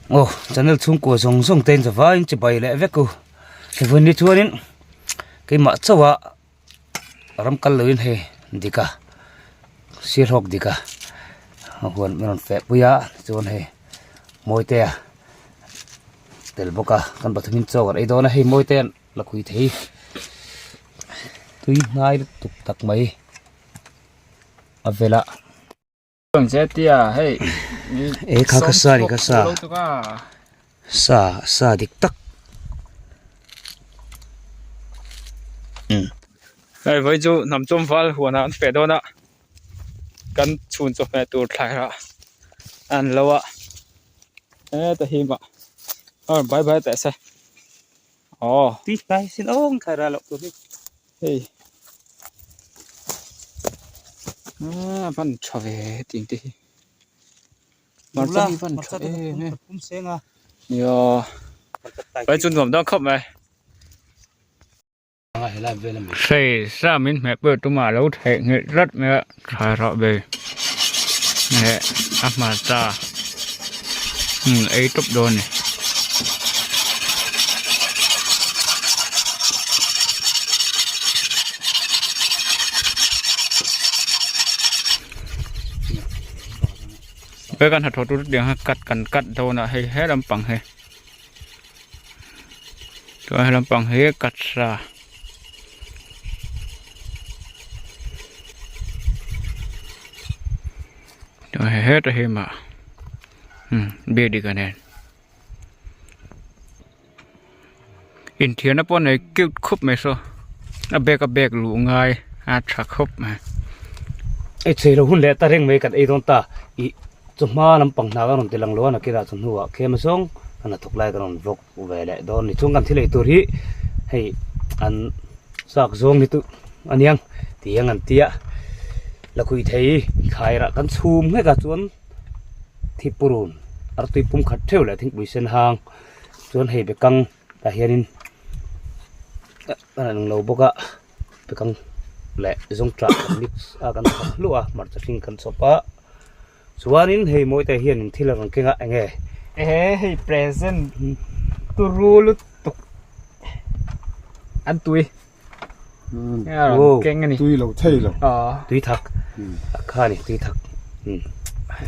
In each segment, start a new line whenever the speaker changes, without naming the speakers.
Aw channel chhungkua zawng zawng te in zavaiin chibai leh vek u hevun ni chuanin keimah chauh a ram kal loin hei dik a sir hawk dik a huan min rawn feh pui a chuan hei Mawitea tel bawk a kan pathumin chaw kan ei dawn a hei Mawitea'n la khui thei tui hnai lutuk tak mai a vel a. E kha kha sa ni kha sa sa sa dik tak
umm hei vawi chu hnam chawm val huan ah an feh dawn a kan chhun chawhmeh tur thlai rah an lo a heta hi mah aw bai bai teh se aw
tui hnai sin awng thlai rah loh tur hi
hei a van tha ve hetiang te hi hmarcha hi van tha em em nia vai chu nuam dawn khawp mai hei sa min hmeh pawh tumah a lo theih nghilh tlat mai a thlai rah ve leh a hmarcha ei tawp dawn a ni. He kan hnathawh tur tiang hian cut kan cut dawn a hei he lampang hi chuan he lampang hi cut sa. Chuan hei heta hi mah building a nen inthiarna pawh nei cute khawp mai saw a bag a bag luh ngai a tha khawp mai.
Ei chei lo hun leh ta reng mai kan ei dawn ta ih chawhma lampang hna ka rawn ti lang lo a nakirah chawhnuah khem zawng ka hnathawk lai ka rawn vlog ve leh dawn ni chuan kan thil ei tur hi hei an chak zawng hi chu a niang tiang an tia lakhuih thei thlai rah kan chhum nghek a chuan thipurun artui pum khat theuh leh thingpui sen hang chuan hei bekang tah hianin a lang lo bawk a bekang leh zawngṭah kan mix a kan thawk hluah a hmarcha hring kan chhawp a. Chuanin hei Mawite hianin thil a rawn keng a enge?
Ehe hei present turu lutuk an tui a rawn keng a ni.
Tui lo thei lo.
Tui thak a kha ni tui thak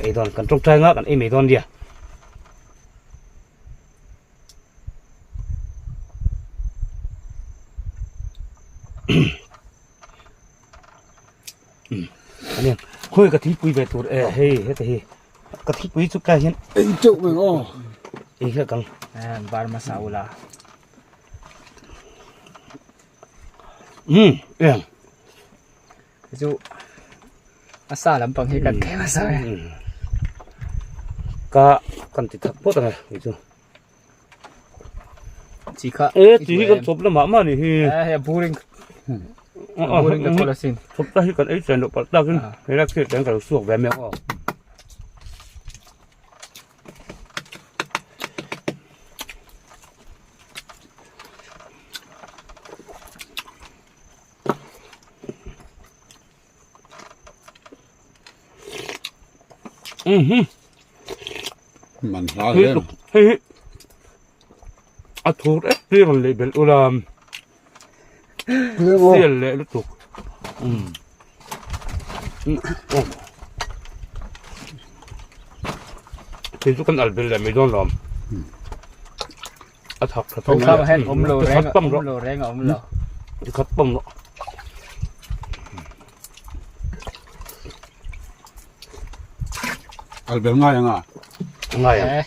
ei dawn kan tawngtai nga kan ei mai dawn nia. Aniang khawi ka thingpui ve tur e hei heta hi ka thingpui chu kai hian
ei teuh mai aw
ei hian kang
bar hmasa ula
eng
chu a sa lampang hi kan thleng hmasa e
ka kan ti thak phawt ang e chu
Chi kha
e chi hi kan chawp lamah mah ni hi
e hei a boring boring ka kawl asin
chawp ta hi kan ei chen loh palh takin hei la thil teng ka lo suak ve mai ang aw
Man hla hle
hei hi a thur ek hi rawn leh belh ula sial leh lutuk thil chu kan al bel leh mai dawn lawm a thak tha tho
awm lo reng awm lo reng a awm lo
khat pam rawh
Al bel ngai anga.
Ngai ang.
Eh.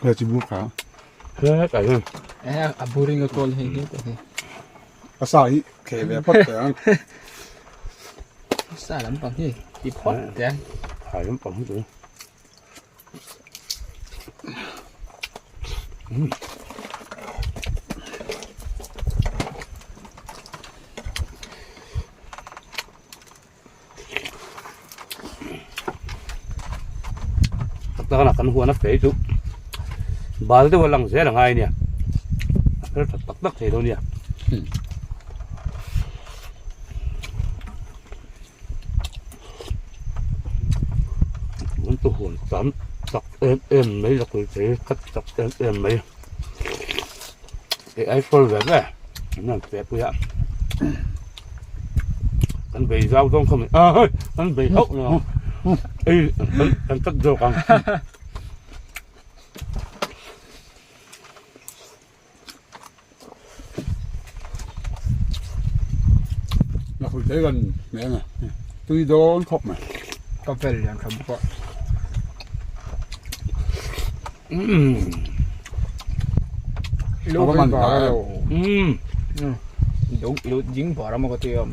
He chi bur kha.
He kai hin.
Eh a buring a kawl hei hi te hi.
A sa hi khe ve phawt te ang.
Sa lampang hi ti phawt te ang.
Thai lampang hi chu. Takana kan huan a fei chu bal deuh a lang zel a ngai ania a fel tha tak tak thei lo nia. An tu huan tam. chak em em mai lakhuih thei hi ka chak em em mai kei ai hrual ve ve an rawn feh pui a kan bei zau zawng kha a hei kan bei hauh lo ang ei kan cut zawk ang.
Lakhuih thei kan hmeh ang e tui dawn khawp mai.
Ka vel lian tha bawk a. Ilo vel bar a lo. Ilo ilo ding bar a maw ka ti a.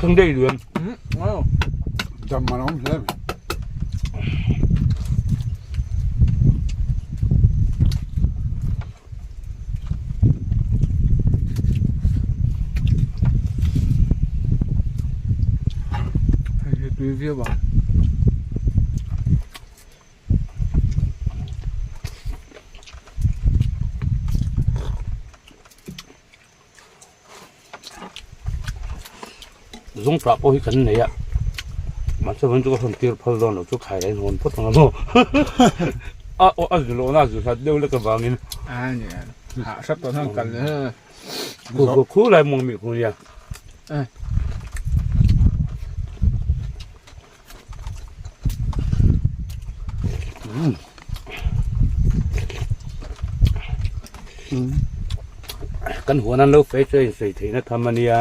Thang daih luan.
Dam an awm hle mai.
Hei hi tui viau ang.
Zung tah pawh hi kan nei a mahse vawiin chu ka hawn tir phal dawn lo chu khai la in hawn phawt ang a maw a aw a zu lohna a zu hlat deuh lek avangin
a ni a hah hrep tawh hian kal leh
khu khu khu lai mawng mi khu nia Kan huan an lo fei chu a insawi theihna tham a nia.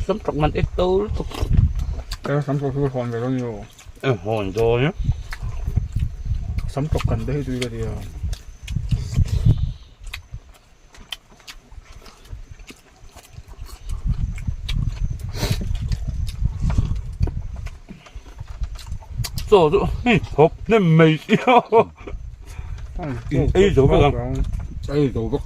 Sam tak man ek to lutuk.
Ka sam tawk chu hawn ve dawn ni lo.
E hawn dawn e.
Sam tawk kan te hi tui ka ti a.
Chaw chu hei thawp hnem mai sia in ei zo vek ang
ei zo vek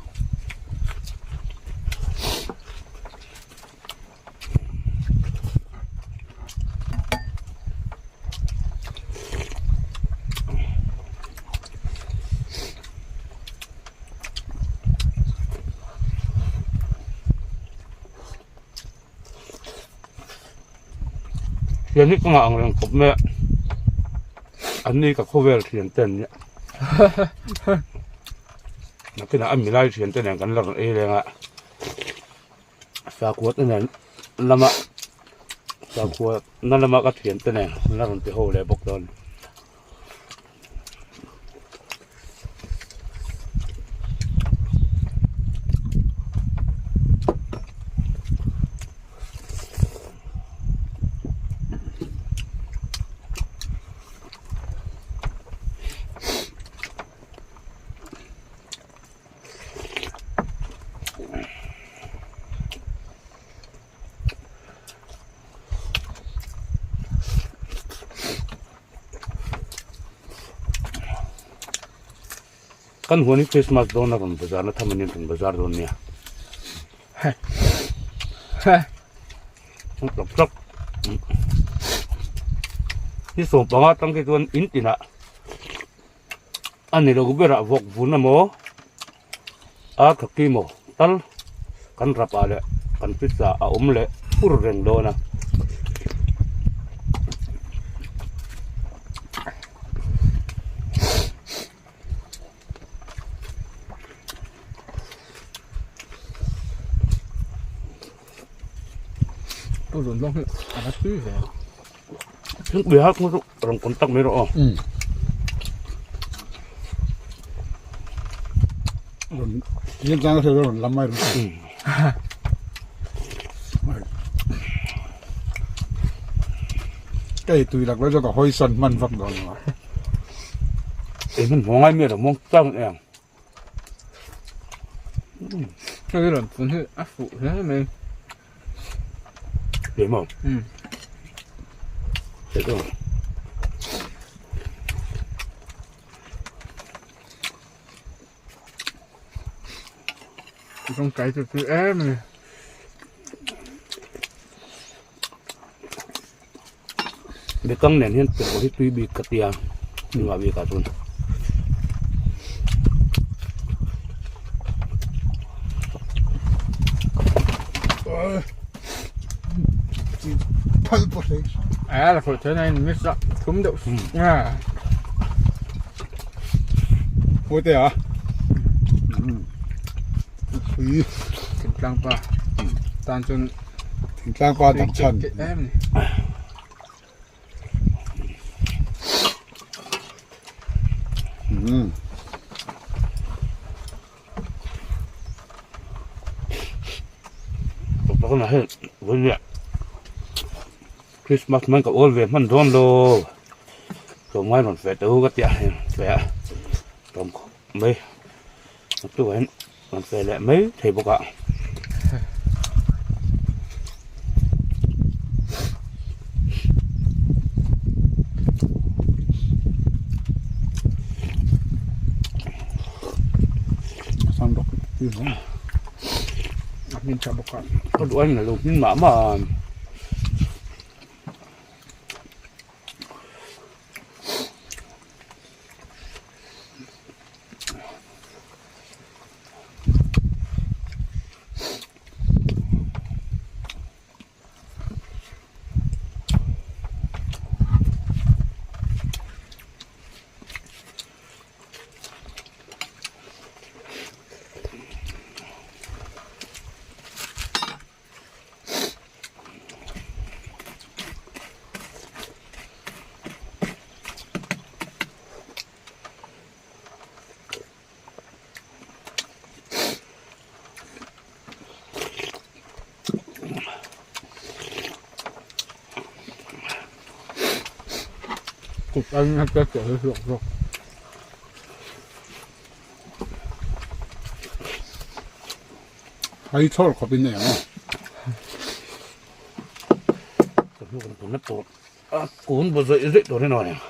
Thian hi ka ngah ang reng khawp mai a an ni ka khawvel thian te an nia nakinah a milai thian te nen kan la rawn ei leng a. Sakhua te nen lama sakhua na lama ka thian te nen an la rawn ti ho leh bawk dawn. Kan huan hi Christmas dawn a rawn bazar na tham ania rawn bazar dawn nia. Tak tak. Ni 15 tang te chuan in tinah A ni lo berah vawk vun emaw a thaki maw tal kan rap ah leh kan pizza a awm leh fur reng dawn a. Thingpui hak chu rawn contact mai rawh aw.
Rawn yen chang a rawn lam mai rawn. Cái tùy lạc lấy cho cả hôi sân man vak đó mà.
Ei hman hmuh ngai mi lo mawng chang em.
Hei rawn phun hi a fuh hle mai.
Để màu.
Ừ.
Để rồi.
Trong cái từ từ em này.
Bekang nen hian pekawh hi tui bik ka tia engah bik ah chuan.
A la khawih theih na in mix a thum deuh a.
Mawi te a. Pui.
Thingtlang pa tan chuan
Thingtlang pa dang chhan.
Em ni.
Um.
Pakana hei vawinia Christmas hman ka awl ve hman dawn lo tlawmngai rawn feh teh u ka tia hei feh a tlawm khawp mai a tukah hian rawn feh leh mai thei bawk a.
A hmin tha bawk a.
Ka duh a lo hmin mah mah a.
Kut an a te tawh hi hlawk zawk.
Hai chhawr khawp in nei ang a.
Ka hnu kan kun na tawh a kun bu zawih zawih tur hi nawn ang.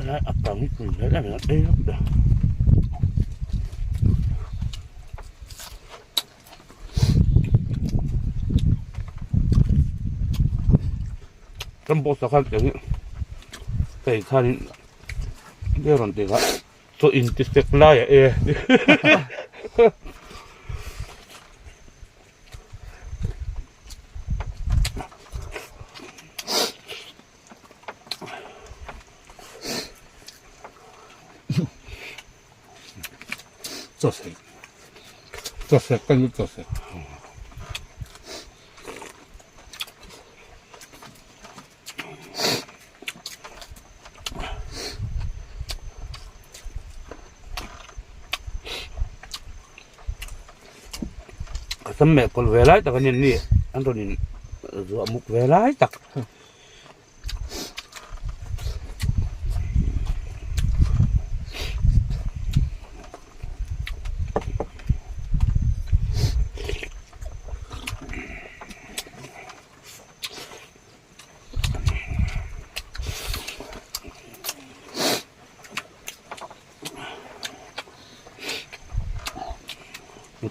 A pang hi pui hle em em em ber. Kan boss ah khan tiang hi kei khanin nge rawn ti kha chaw in ti sek lai ah e
Chaw sek chaw sek kan lut chaw sek.
Ka sam meh kawlh ve lai tak a ni an ni an rawn in zuah muk ve lai tak.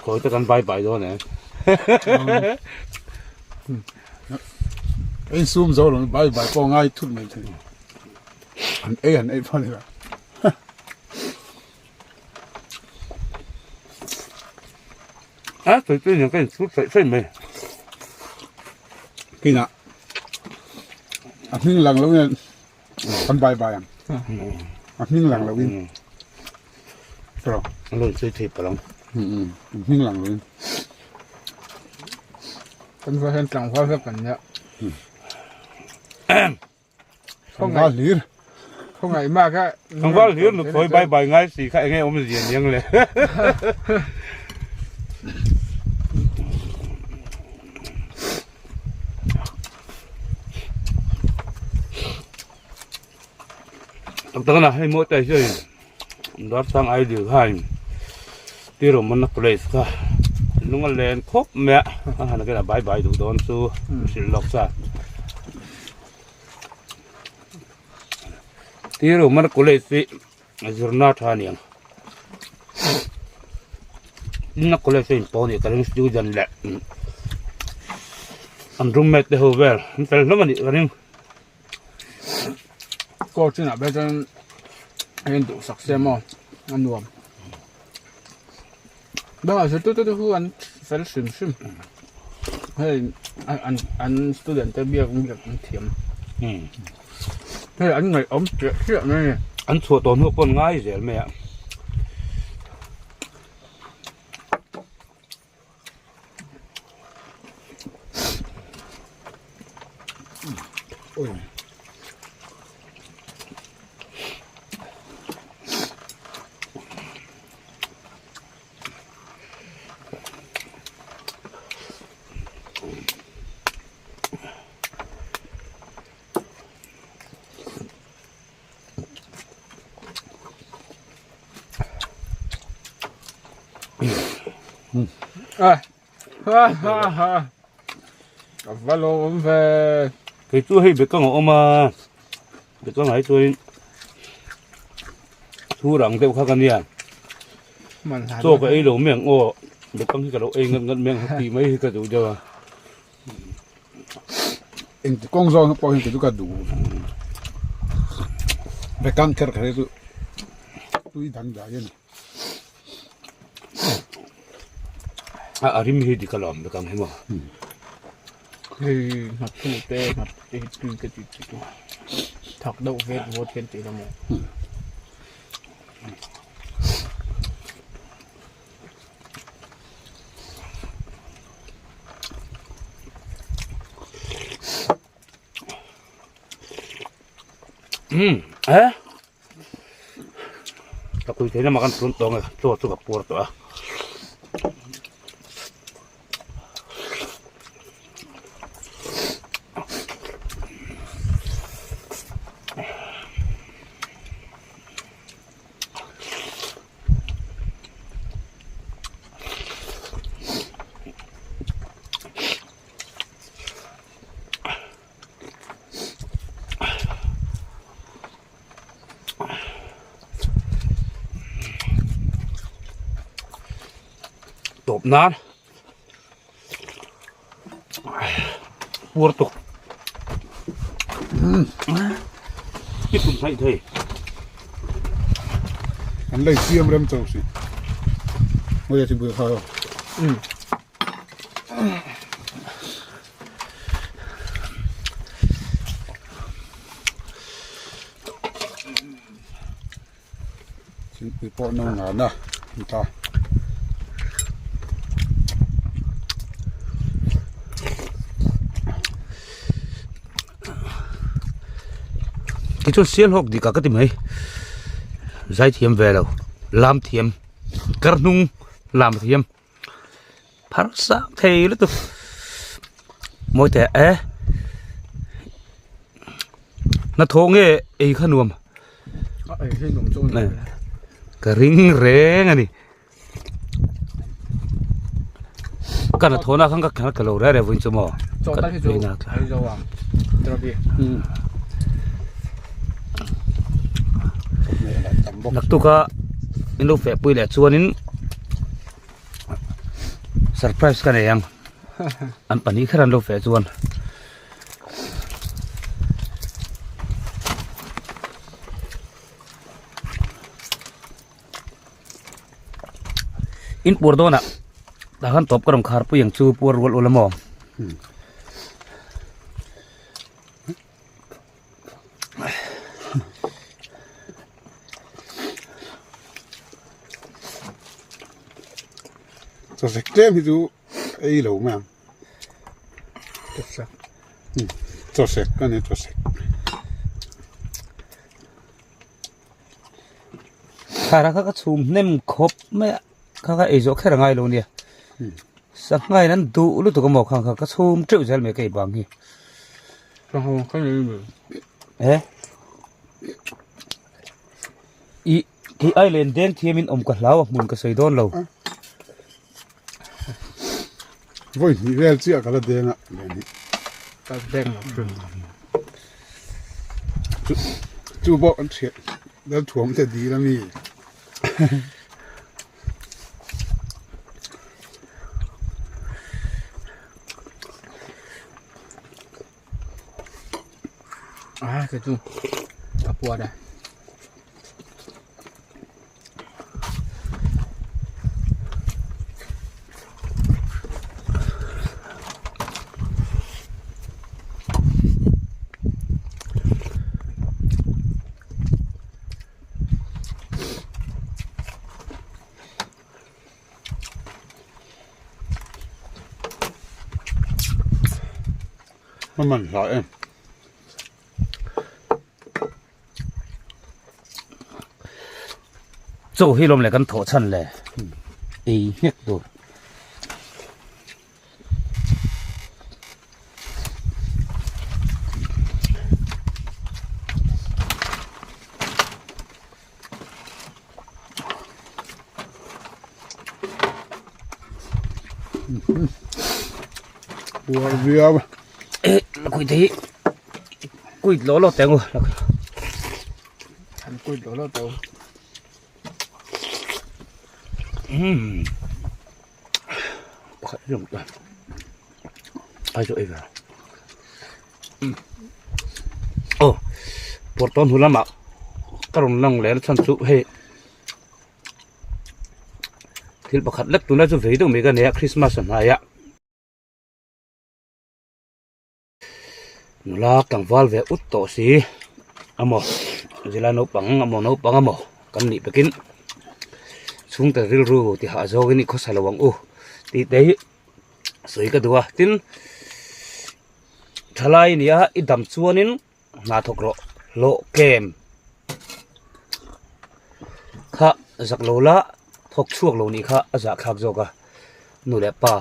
Khawi te kan bye bye dawn e.
Ka insum zo lo bye bye pawh ngai thut mai thei. An ei an ei pawh ni lo.
A sawi tui nen ka insut saih saih mai.
Kinah a hming lang lo in kan bye bye ang. A hming lang lo in. Tawh.
A lo insui thei palh ang.
A hming lang lo in.
Kan va hian tlangval vek kan nia.
Tlangval hlir.
Khawngaih mak a.
Tlangval hlir nuphawi bye bye ngai si kha enge awm zia niang le. Tak tak ana hei mawi tai hian Dartlang Ideal kha in Tirumana College kha lung a len khawp mai a a han a bye bye duh dawn chu hrilh lawk sa. Tirumana College hi zirna tha aniang. Inna college a inpawh anih ka ring student leh an roommate te ho vel an fel hlawm anih ka ring.
Court chinah ber chuan a induhsak se maw a nuam. Bakah zirtirtu te chu an fel hrim hrim hei an an student te biak biak an thiam hei an ngaihawm chiah chiah mai a ni.
An chhuah tawh hnu pawh an ngai zel mai a.
A va lo awm ve.
Kei chu hei bekang a awm a, bekang ah hi chuanin thu rang deuh kha ka nia. Chaw ka ei lo mai ang aw, bekang hi ka lo ei ngat ngat mai ang tih mai hi ka duh deuh a.
Engti kawng zawng pawh hian kei chu ka duh bekang kher kher hi chu tui dang dai a ni.
A a rim hi dik alawm bekang hi maw.
Hei nghat thu te nghat te hi tui ka ti chi chu thak deuh vet vawt hian tih emaw.
Umm eh ka kui thei lamah kan tun tawng e chaw chu ka puar tawh a. Tawp nan puar tuk tiếp tục dậy thầy
An lei siam rem chauh si. Ngawih a thingpui kha aw. Thingpui pawh no ngan a ni ta.
Tichuan Sialhawk dikah ka ti mai zaithiam ve lo lam thiam kar hnung lam thiam. Phar sang thei lutuk mawi teh e hnathawh nge ei kha nuam ka ring reng a ni ka hnathawh na khan ka kher ka lo reh reh vawiin chu maw naktuka in lo feh pui leh chuanin. Surprise ka nei ang an pahnih kher an lo feh chuan in puar dawnah tah khan tawp ka rawn khar pui ang chu puar rual ula maw.
Chawsek tlem hi chu ei lo mai ang
chawsek
chawsek a ni chawsek
thara kha ka chhum hnem khawp mai a kha kha ei zawh kher a ngai lo nia sangha in an duh lutuk a maw khang kha ka chhum teuh zel mai ka ei bang hi eh ih Khi ai len deng thiam in awm ka hlau a hmun ka sawi dawn lo.
Vawi hnih vel chiah ka la deng a len hi.
Ka deng lo hrim.
Chu chu pawh an thiah lal thuam te dil a mi.
Ah, kei chu ka puar e.
A man hlah em.
Chaw hi lawm leh kan thawh chhan le ei nghek tur.
Puar viau.
Eh, lakhuih te hi kuit lo lo teng u.
An kuit lo lo teu.
Hmm. Pakhat rum ta. Ai zo ei ve. Aw Portawn hu lamah ka rawn lang leh chhan chu hei thil pakhat lek tuna chu vei deuh mai ka nei a Christmas a hnai a nula tlangval ve ut tawh si amaw zirlai naupang amaw naupang amaw kan nih pekin chhungte rilru ti hah zawngin i khawsa lo ang u tih te hi. Sawi ka duh a tin thalai nia i dam chuanin hna thawk rawh hlawh kem kha zak lo la thawk chhuak lo nih kha a zah thlak zawk a nu leh pa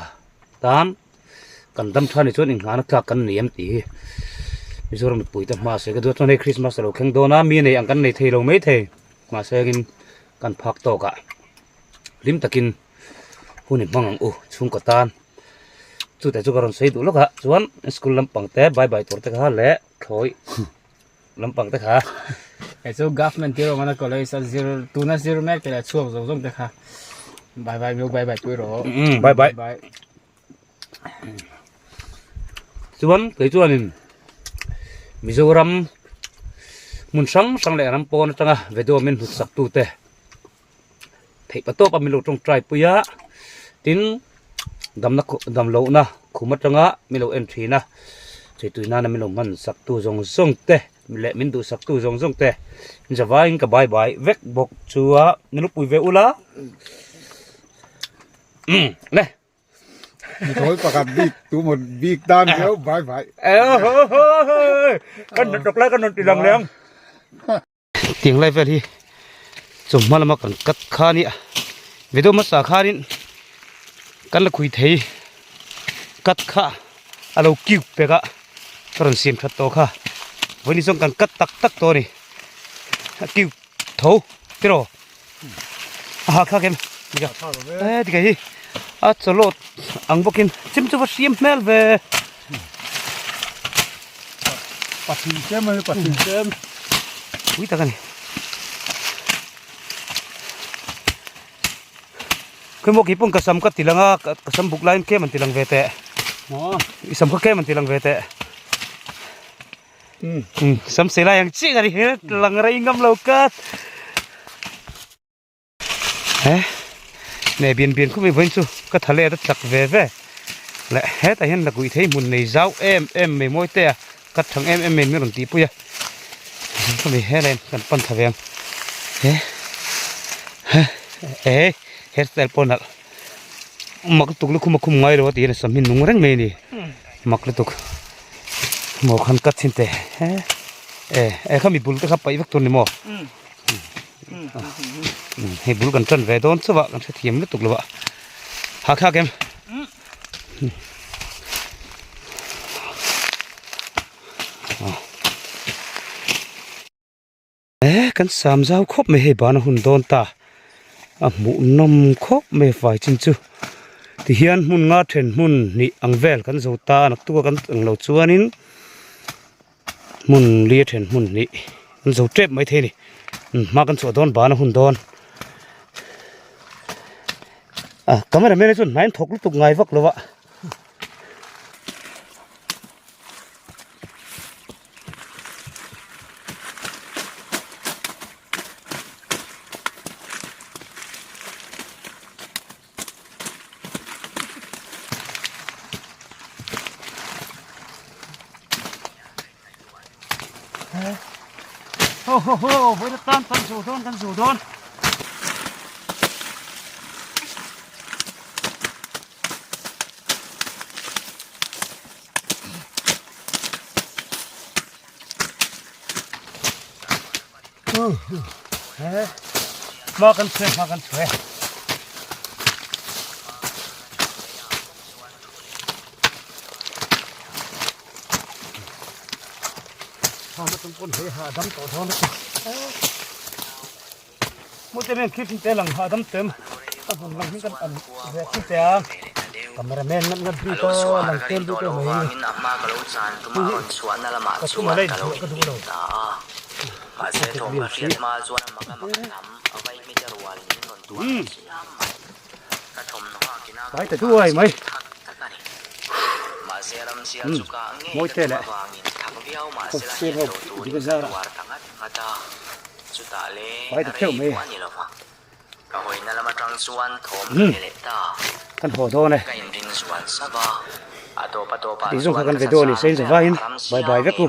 tan kan dam tha ni chuan inghahna tlak kan nei em tih hi Mizoram mipui te hma sawi ka duh a chuan hei Christmas a lo thleng dawn a mi nei ang kan nei thei lo maithei mahse engin kan phak tawk ah hlim takin. Hun i hmang ang u chhungkaw tan chutah chu ka rawn sawi duh lawk a chuan school lampang te bye bye tur te kha leh thlawi lampang te kha.
Hei chu government tir awm a college a zir tuna zir mek te leh chhuak zawng zawng te kha bye bye miu bye bye pui rawh
bye bye chuan kei chuanin Mizoram hmun hrang hrang leh ram pawn atanga video min hlut sak tute. Theih pa tawp a min lo tawngtai pui a tin damna dam lohna khum atanga min lo en thin a cheitui nana min lo hman sak tu zawng zawng te leh min duh sak tu zawng zawng te zavaiin ka bye bye vek bawk chu a ni lupui ve ula umm le.
Mithawi pakhat bik tu maw bik tan viau bye bye.
Kan hnawt lai kan rawn ti lang leh ang. Tiang lai vel hi chawhma lama kan cut kha a nia video hmasa khanin kan la khui thei cut kha a lo cube pek a ka rawn siam that tawh kha vawiin hi chuan kan cut tak tak tawh a ni a cube tho tiraw a ha thlak em e tikha hi a chawlawt ang bawkin chim chu va hriam hmel ve.
Patling tlem a ni patling tlem.
Pui tak a ni. Khawimawh kei pawn ka sam ka ti lang a ka sam buk laiin tlem an ti lang ve teh. I sam kha tlem an ti lang ve teh. Sam sei lai ang chiah ka ni lang rei ngam lo kat. He nei bian bian khawp mai vawiin chu ka tha let a chak ve ve leh hetah hian lakuih thei hmun nei zau em em mai mawi te a cut thang em em mai min rawn tih pui a khawmi helai kan pan thla ve ang he he eh hairstyle pawh nalh mak lutuk lukhum a khum ngai lo a tih hian a sam hi nung reng mai a ni mak lutuk maw khan cut chhin teh he eh eh khami bul te kha paih vek tur a ni maw. Hei bul kan tan ve dawn chauh a kan hrethiam lutuk lo a ha thlak em eh kan sam zau khawp mai hei bana hun dawn ta a hmuh nawm khawp mai fai chin chu tihian hmun nga then hmun hnih ang vel kan zo ta a naktuk a kan eng lo chuanin. Hmun li a then hmun hnih an zo tep mai thei a ni hma kan chhuah dawn ban a hun dawn ah camera man hi chuan hnai an thawk lutuk ngai vak lo a. Ho ho ho, vawiin atan kan zu dawn kan zu dawn. Hma kan chhuai hma kan chhuai. Hma tum pawn hei ha dam tawh dawn a Mute men khi te lang ha dam tem a hmun lang hi kan an ve khi te a cameraman ngat ngat bi ta lang tel bi te mai ka thum a lai ka duh lo Pai ta duai mai. Mawi te leh kawt ho dika zara pai ta theuh mai. Kan haw dawn e. Tih zawng kha kan ve dawn a ni. Sein zavaiin bye bye vek u.